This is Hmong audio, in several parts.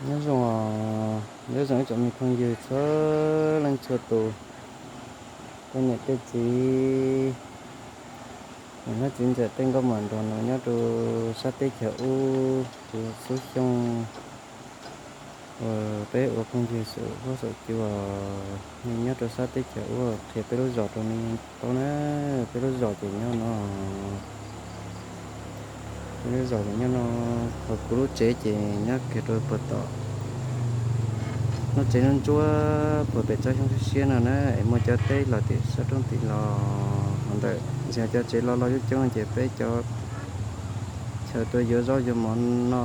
Nyob zoo, nyob zoo ib tsoom me phooj ywg txhua leej txhua tus, tej niam tej txiv, niam hlob txiv ntxawm, tej nkauj muam nraug nus nyob rau sab teb chaws ub, kuv Xub Xyooj uas peb ua phooj ywg saum huab saum cua, nyob rau sab teb chaws ub qhia peb lub zos rau nej paub na. Peb lub zos ces nyob no, peb lub zos ces nyob no, hos kuv lub tsev ces nyob kiag rau puag tom lub tsev ntsuab ntsuab puag pem tsob xyoob siab siab no na, es muaj cov teb los tim sab roob tim los hov ntawm ntxhia cov tsev los los coob coob ces peb cov chaw tuaj yuav zaub yuav mov no,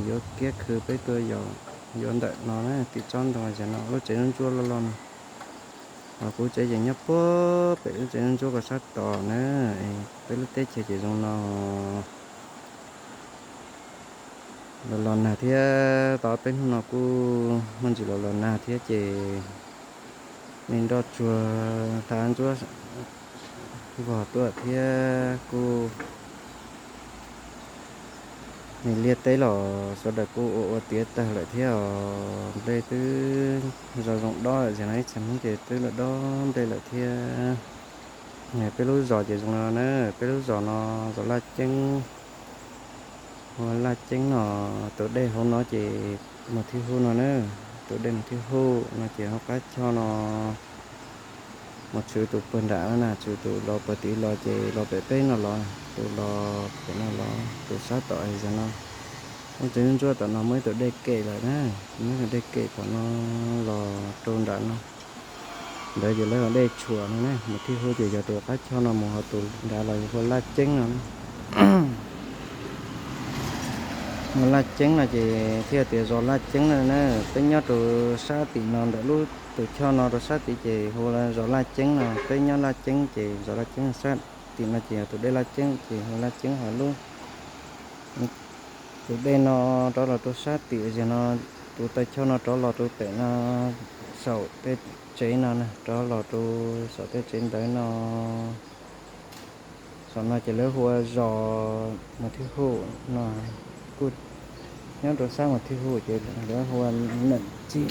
yuav kiab khw peb tuaj yuav ntawm no na, tim tsob ntoo zas no lub tsev ntsuab ntsuab loj loj no. Hos kuv tsev ces nyob puag pem lub tsev ntsuab ntsuab ko sab tod na. Peb lub teb chaws ces zoo no. Los los nag thiab, tau peb hnub no kuj muaj ntsis los los nag thiab ces me nroj tsuag hlav ntsuab vog tuaj thiab kuj me liaj teb los sawv daws kuj ua ua tiav tag lawm thiab os. Nplej twb zoo zoo dob lawm, tiam no ib txhia hnub ces twb los dob nplej lawm thiab. Peb lub zos ces zoo no na, peb lub zos no zos Laj Ceeb, hu Laj Ceeb no, tus dej hauv no ces mus thib huj no na, tus dej mus thib huj no ces hauv qab choj no mus tshwv tus puag nram na, tshwv tus los puag tid los ces los pem peb no los, tus los pem no los, tus sab tom zas no. Lub tsev ntsuab tom no muaj ib tus dej kem lawm na, muaj ib tus dej kem tom no los rau nram no. Ntawd ces lawv hu dej tshuam no na, mus thib huj ces yog tus qab choj no mus ho tus nrad los hu Laj Ceeb no na. Hu Laj Ceeb no ces thiaj tias zos Laj Ceeb no na. Peb nyob rau sab tim no ntawm lub tus choj no rau sab tid ces hu zos Laj Ceeb no. Peb nyob Laj Ceeb ces zos Laj Ceeb sab tim no ces yog tus dej Laj Ceeb ces hu Laj Ceeb ho lub tus dej no rov los rau sab tim zas no, tus taw choj no rov los rau pem no, saum tej tsev no na, rov los rau saum tej tsev ntawd no. Saum no ces lawv hu ua zos Mus Thib Huj no, kuj nyob rau sab Mus Thib Huj ces lawv hu ua Neem Txim.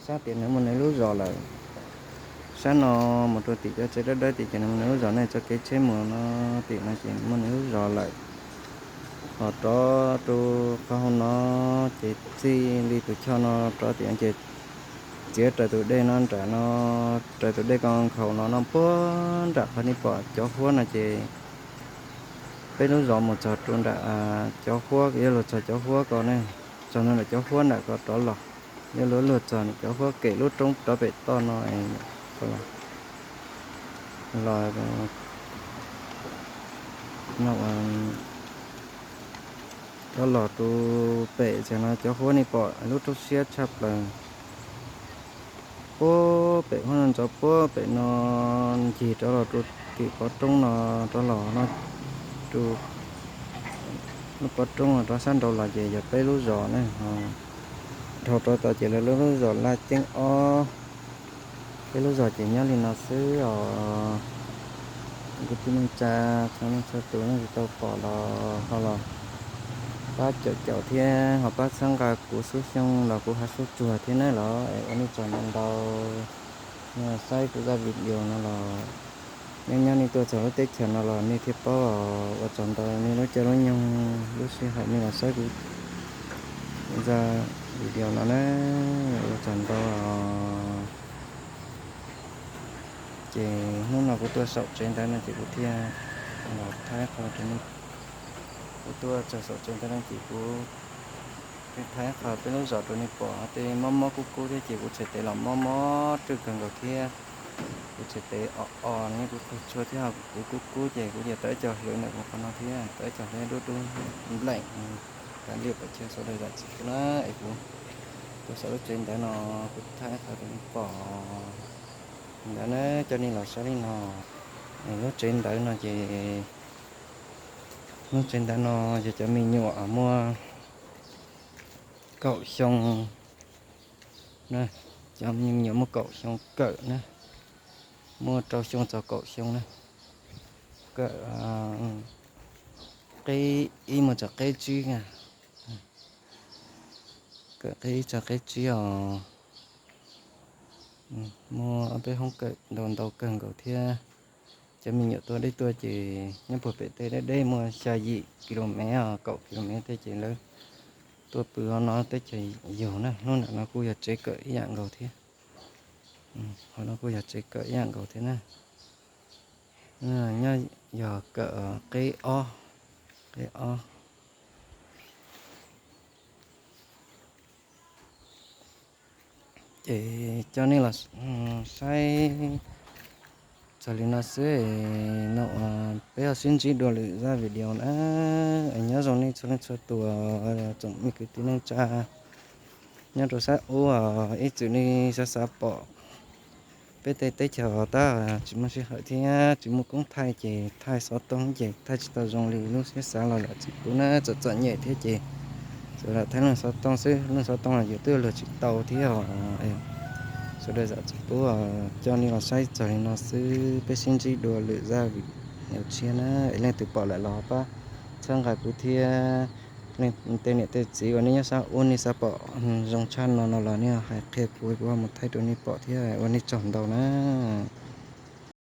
Sab tim no muaj nws lub zos lawm. Sab no mus rau tim cov tsev dawb dawb tim ces nws muaj nws lub zos, nej txoj kev tsheb mus no tim no ces muaj nws lub zos lawm. Ho rov rau qhov hauv no ces txij li tus choj no rov tim no ces txiav raws tus dej no nram no, raws tus dej ko nkhaus no no puag nram qhov nej pom cov huab no ces peb lub zos mus txog rau nram cov huab, yuav luag txog cov huab ko ne, txog nram cov huab nram ko rov los, yuav luag luag txog cov huab kem lub roob rov pem toj no los, no rov los rau pem txog no cov huab nej pom lub roob siab tshaj plaws. Puag pem huab no ntxov puag pem no ncig rov los rau tim pov roob no, rov los no rau lub pov roob no rov sab nraud los ces yog peb lub zos ne. Dhau rov tod ces lawv lub zos Laj Ceeb ob. Peb lub zos ces nyob li no xwb os. Kwv tij neej tsa txhua leej txhua tus leej twg tau pom los ho los pab caum caum thiab ho pab txhawb nqa kuv Xub Xyooj los kuv Hav Xub Tsuag thiab nawb los es ua nej tsaug ntau ntau. Nej saib kuv zaj video no los nyob nyob nej tuaj txog lub teb chaws no los nej thiaj paub. Ua tsaug ntau nej lub caij lub nyoog lub sij hawm nej los saib kuv zaj video no na. Ua tsaug ntau. Ces hnub no kuv tuaj saum tsev ntawd no ces kuv thiaj los thaij qhov rau nej, kuv tuaj txog saum tsev ntawd no ces kuv thiaj thaij qhov peb lub zos rau nej pom. Tej mob mob kub kub thiab ces kuv txhais tes los mob mob rwj kawg nkaus thiab. Kuv txhais tes o o ne, kuv qhov tshuaj thiab kuv kub kub ces kuv cia tau ib co hlwv ntawm kuv qhov no thiab, tau ib co hlwv dub dub npleem. Kav liam pom chaw sawv daws zam txim kuv na, es kuv tuaj saum lub tsev ntawd no kuv thaij qhov rau nej pom ntawd na, coj nej los saib li no. Lub tsev ntawd no ces, lub tsev ntawd no yog cov me nyuam muaj kaum xyoo na, cov me nyuam muaj kaum xyoo kawm na, muaj rau xyoo txog kaum xyoo na, kawm qib ib mus txog qib tsib na. Kawm qib ib txog qib tsib os. Muaj ob peb hoob kawm ntau ntau kawg nkaus thiab. Cov me nyuam tuaj deb tuaj ces nyob puag pem tej deb deb muaj xya yim ki lo mev os, kaum ki lo mev tej ces lawv tuaj pw hauv no teb chaws yug na. Lub nram no kuj yog tsev kawm ib yam nkaus thiab. Hauv no kuj yog tsev kawm ib yam nkaus thiab na. Nyob yog kawm qib ob, qib ob. Ces coj nej los saib txog li no xwb, no peb ho sib ntsib dua lwm zaj video na. Nyob zoo nej txhua leej txhua tus, tsoom me kwv tij neej tsa nyob rau sab ub, ib txwm nej xav xav pom peb tej teb chaws tab tsis muaj sij hawm thiab tsis muaj koob thaij ces thaij xov tooj ces thaij tsis tau zoo li lub siab xav los zam txim pub na, txom txom nyem thiab ces sawv daws thaij lub xov tooj xwb, lub xov tooj los yus twb luag tsis tau thiab os. Sawv daws zam txim pub, coj nej los saib txog li no xwb, peb sib ntsib dua lwm zaj video tshiab na. Es leej twg pom lawm los pab txhawb nqa kuv thiab. Leej tej niam tej txiv uas nej nyob sab ub nej xav pom zoo tshaj no no los nej hais qhia kuv, kuv ho mus thaij rau nej pom thiab, ua nej tsaug ntau na.